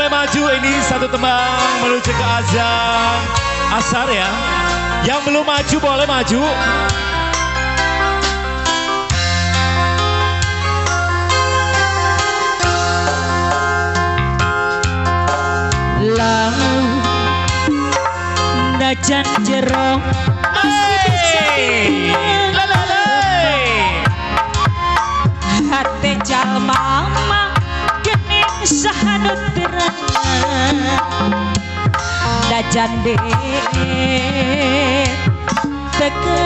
boleh maju, ini satu tembang menuju ke azan asar ya. Yang belum maju boleh maju. Laut najan jero Hey! La la la. Hate jalma mah gening sahanut terang najan teka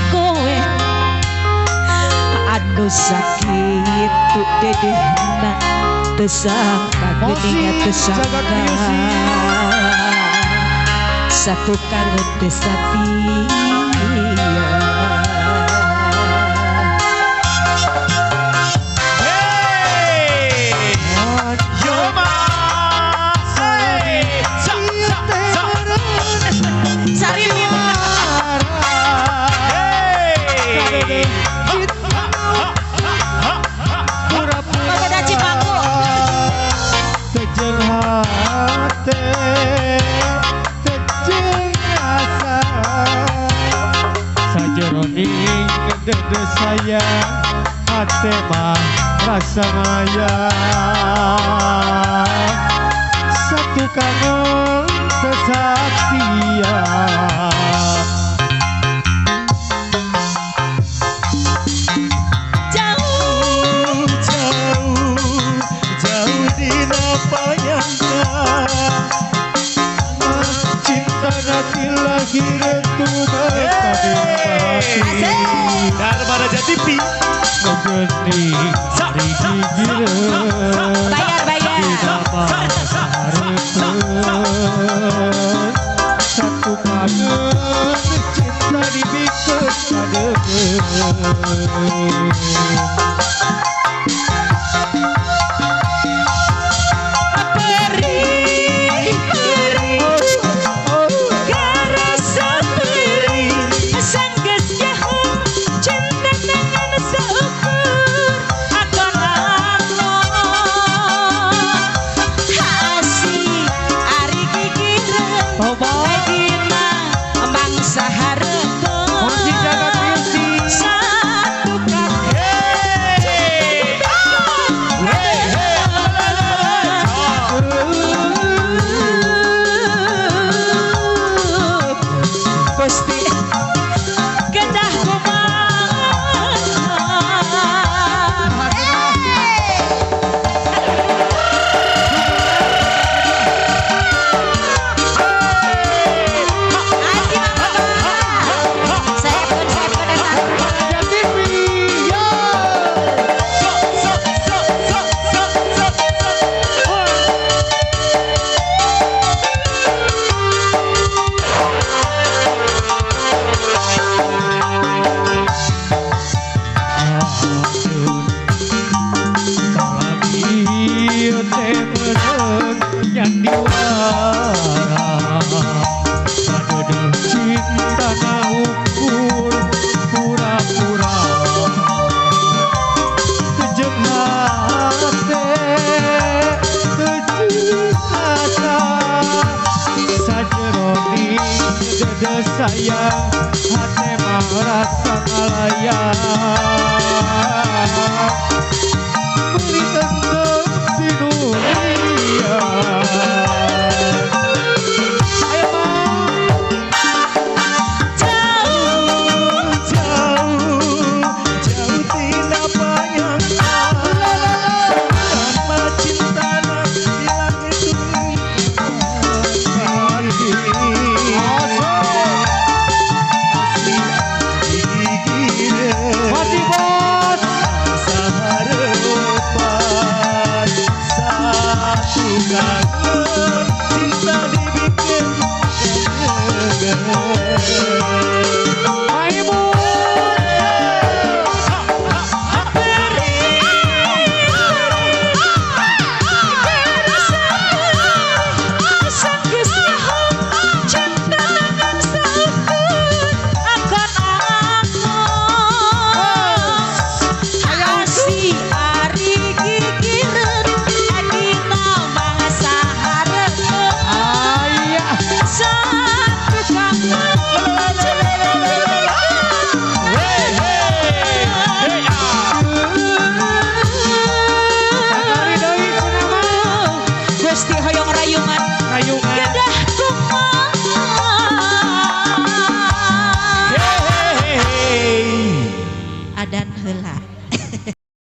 kowe anu sakitu dedehna teu sangka geuning teu sangka satu kangen teu satia. Sajeroning dede sayang hate mah rasa mayang satu kangen sesatia. Jauh jauh jauh dina payangna cinta nanti lagi rentu. Dharma Raja TV. Bayar bayar. Satu kangen cinta dibikin kademen. Sayang hate mah rasa ngalayang beli tentu di dunia. Ayo jauh jauh jauh tina payang tanpa cinta di langit cinta dibikin. Ari gigireun adina mangsa. hoyong rayungan. Rayungan. Gedah